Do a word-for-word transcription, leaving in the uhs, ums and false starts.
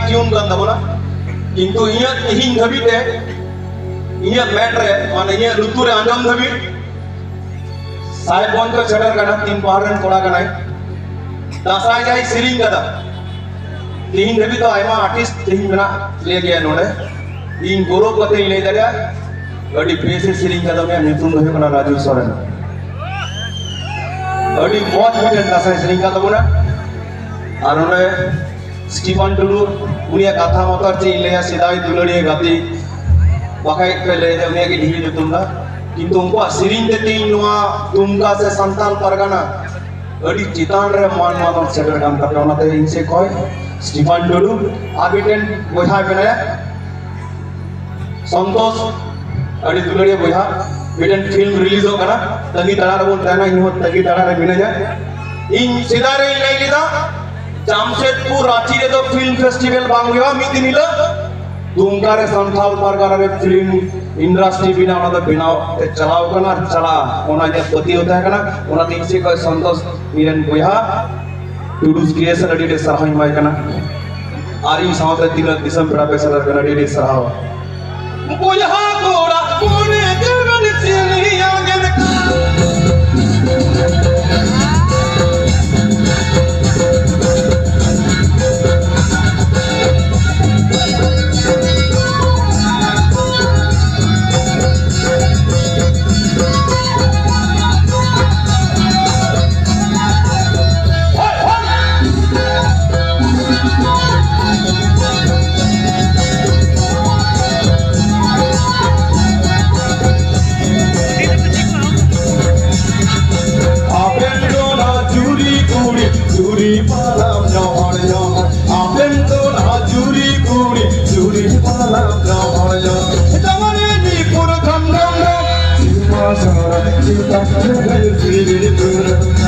ᱡᱤᱭᱚᱱ ᱠᱟᱱ ᱛᱟᱵᱚᱱᱟ᱾ ᱠᱤᱱᱛᱩ ᱤᱧᱟᱹᱜ ᱛᱮᱦᱤᱧ ᱫᱷᱟᱹᱵᱤᱡ ᱛᱮ ᱤᱧᱟᱹᱜ ᱢᱮᱫ ᱨᱮ, ᱢᱟᱱᱮ ᱤᱧᱟᱹᱜ ᱞᱩᱛᱩᱨ ᱨᱮ ᱟᱸᱡᱚᱢ ᱫᱷᱟᱹᱵᱤᱡ ᱥᱟᱦᱮᱵᱽᱜᱚᱸᱡᱽ ᱠᱚ ᱥᱮᱴᱮᱨ ᱠᱟᱱᱟ, ᱛᱤᱱ ᱯᱟᱦᱟᱲ ᱨᱮᱱ ᱠᱚᱲᱟ ᱠᱟᱱᱟᱭ, ᱫᱟᱸᱥᱟᱭ ᱡᱟᱭ ᱥᱮᱨᱮᱧ ᱠᱟᱫᱟ᱾ ᱛᱮᱦᱤᱧ ᱫᱷᱟᱹᱵᱤᱡ ᱫᱚ ᱟᱭᱢᱟ ᱟᱨᱴᱤᱥᱴ ᱛᱮᱦᱤᱧ ᱢᱮᱱᱟᱜ ᱞᱮ ᱜᱮᱭᱟ ᱱᱚᱰᱮ᱾ ᱤᱧ ᱜᱚᱨᱚᱵ ᱠᱟᱛᱮ ᱤᱧ ᱞᱟᱹᱭ ᱫᱟᱲᱮᱭᱟᱜᱼᱟ, ᱟᱹᱰᱤ ᱵᱮᱥ ᱮ ᱥᱮᱨᱮᱧ ᱠᱟᱫᱟ᱾ ᱩᱱᱤᱭᱟᱜ ᱧᱩᱛᱩᱢ ᱫᱚ ᱦᱩᱭᱩᱜ ᱠᱟᱱᱟ ᱨᱟᱡᱩ ᱥᱚᱨᱮᱱ᱾ ᱟᱹᱰᱤ ᱢᱚᱡᱽ ᱢᱤᱫᱴᱮᱱ ᱫᱟᱸᱥᱟᱭ ᱥᱮᱨᱮᱧ ᱠᱟᱱ ᱛᱟᱵᱚᱱᱟ᱾ ᱟᱨ ᱚᱸᱰᱮ ᱥᱴᱤᱯᱷᱟᱱ ᱴᱩᱰᱩ, ᱩᱱᱤᱭᱟᱜ ᱠᱟᱛᱷᱟ ᱢᱟᱛᱚ ᱟᱨ ᱪᱮᱫ ᱤᱧ ᱞᱟᱹᱭᱟ, ᱥᱮᱫᱟᱭ ᱫᱩᱞᱟᱹᱲᱤᱭᱟᱹ ᱜᱟᱛᱮ, ᱵᱟᱠᱷᱟᱡ ᱯᱮ ᱞᱟᱹᱭᱟ ᱩᱱᱤᱭᱟᱜ ᱜᱮ ᱰᱷᱮᱨ ᱧᱩᱛᱩᱢ ᱫᱚ᱾ ᱠᱤᱱᱛᱩ ᱩᱱᱠᱩᱣᱟᱜ ᱥᱮᱨᱮᱧ ᱛᱮ ᱛᱮᱦᱤᱧ ᱱᱚᱣᱟ ᱫᱩᱢᱠᱟ ᱥᱮ ᱥᱟᱱᱛᱟᱞ ᱯᱟᱨᱜᱟᱱᱟ ᱟᱹᱰᱤ ᱪᱮᱛᱟᱱ ᱨᱮ ᱢᱟᱱ ᱢᱟᱱᱚᱛ ᱥᱮᱴᱮᱨ ᱠᱟᱱ ᱛᱟᱯᱮᱭᱟ᱾ ᱚᱱᱟᱛᱮ ᱤᱧ ᱥᱮᱫ ᱠᱷᱚᱱ ᱥᱴᱤᱯᱷᱟᱱ ᱴᱩᱰᱩ ᱟᱨ ᱢᱤᱫᱴᱮᱱ ᱵᱚᱭᱦᱟ ᱢᱮᱱᱟᱭᱟ ᱥᱚᱱᱛᱳᱥ, ᱟᱹᱰᱤ ᱫᱩᱞᱟᱹᱲᱤᱭᱟᱹ ᱵᱚᱭᱦᱟ, ᱢᱤᱫᱴᱮᱱ ᱯᱷᱤᱞᱢ ᱨᱤᱞᱤᱡᱚᱜ ᱠᱟᱱᱟ, ᱛᱟᱺᱜᱤ ᱛᱟᱲᱟ ᱨᱮᱵᱚᱱ ᱛᱟᱦᱮᱱᱟ, ᱤᱧ ᱦᱚᱸ ᱛᱟᱺᱜᱤ ᱛᱟᱲᱟ ᱨᱮ ᱢᱤᱱᱟᱹᱧᱟ᱾ ᱤᱧ ᱥᱮᱫᱟᱭ ᱨᱮᱧ ᱞᱟᱹᱭ ᱞᱮᱫᱟ, ᱡᱟᱢᱥᱮᱫᱽᱯᱩᱨ ᱨᱟᱸᱪᱤ ᱨᱮᱫᱚ ᱯᱷᱤᱞᱢ ᱯᱷᱮᱥᱴᱤᱵᱷᱮᱞ ᱵᱟᱝ ᱦᱩᱭᱩᱜᱼᱟ ᱢᱤᱫ ᱫᱤᱱ ᱦᱤᱞᱳᱜ᱾ ᱫᱩᱢᱠᱟ ᱨᱮ ᱥᱟᱱᱛᱟᱲ ᱯᱟᱨᱜᱟᱱᱟ ᱨᱮ ᱯᱷᱤᱞᱢ ᱤᱱᱰᱟᱥᱴᱨᱤ ᱵᱮᱱᱟᱣ, ᱚᱱᱟ ᱫᱚ ᱵᱮᱱᱟᱣ ᱛᱮ ᱪᱟᱞᱟᱣ ᱠᱟᱱᱟ ᱟᱨ ᱪᱟᱞᱟᱜᱼᱟ, ᱚᱱᱟ ᱤᱧᱟᱹᱜ ᱯᱟᱹᱛᱭᱟᱹᱣ ᱛᱟᱦᱮᱸ ᱠᱟᱱᱟ᱾ ᱚᱱᱟᱛᱮ ᱤᱧ ᱥᱮᱫ ᱠᱷᱚᱱ ᱥᱚᱱᱛᱳᱥ, ᱤᱧ ᱨᱮᱱ ᱵᱚᱭᱦᱟ ᱴᱩᱰᱩ ᱠᱨᱤᱭᱮᱥᱚᱱ ᱟᱹᱰᱤ ᱟᱹᱰᱤ ᱥᱟᱨᱦᱟᱣ ᱤᱧ ᱮᱢᱟᱭ ᱠᱟᱱᱟ᱾ ᱟᱨ ᱤᱧ ᱥᱟᱶᱛᱮ ᱛᱤᱱᱟᱹᱜ ᱫᱤᱥᱚᱢ ᱯᱮᱲᱟ ᱯᱮ ᱥᱮᱴᱮᱨ ᱠᱟᱱᱟ, ᱟᱹᱰᱤ ᱟᱹᱰᱤ ᱥᱟᱨᱦᱟᱣ᱾ ᱵᱚᱭᱦᱟ ᱠᱚᱲᱟ ᱠᱩᱲᱤ ᱡᱮᱵᱮᱱ ᱪᱤᱱᱦᱤᱭᱟ ᱜᱮ ᱞᱮᱠᱟ᱾ ᱟᱵᱮᱱ ᱫᱚ ᱱᱟ ᱡᱩᱨᱤ ᱠᱩᱲᱤ, ᱡᱩᱨᱤ ᱯᱟᱞᱟᱢ ᱧᱚᱦᱚᱲ ᱧᱚᱦᱚᱲ᱾ ᱟᱵᱮᱱ ᱫᱚ ᱱᱟ ᱡᱩᱨᱤ ᱠᱩᱲᱤ, ᱡᱩᱨᱤ ᱯᱟᱞᱟᱢ ᱧᱚᱦᱚᱲ ᱧᱚᱦᱚᱲ᱾ ᱡᱟᱢᱟᱞᱤ ᱯᱩᱨ ᱫᱷᱟᱢ ᱫᱷᱟᱢ ᱫᱷᱟᱢ᱾ ᱥᱤᱢᱟ ᱥᱟᱨᱟ ᱪᱮᱛᱟᱱ ᱨᱮ ᱥᱤᱨᱤ ᱯᱩᱨ᱾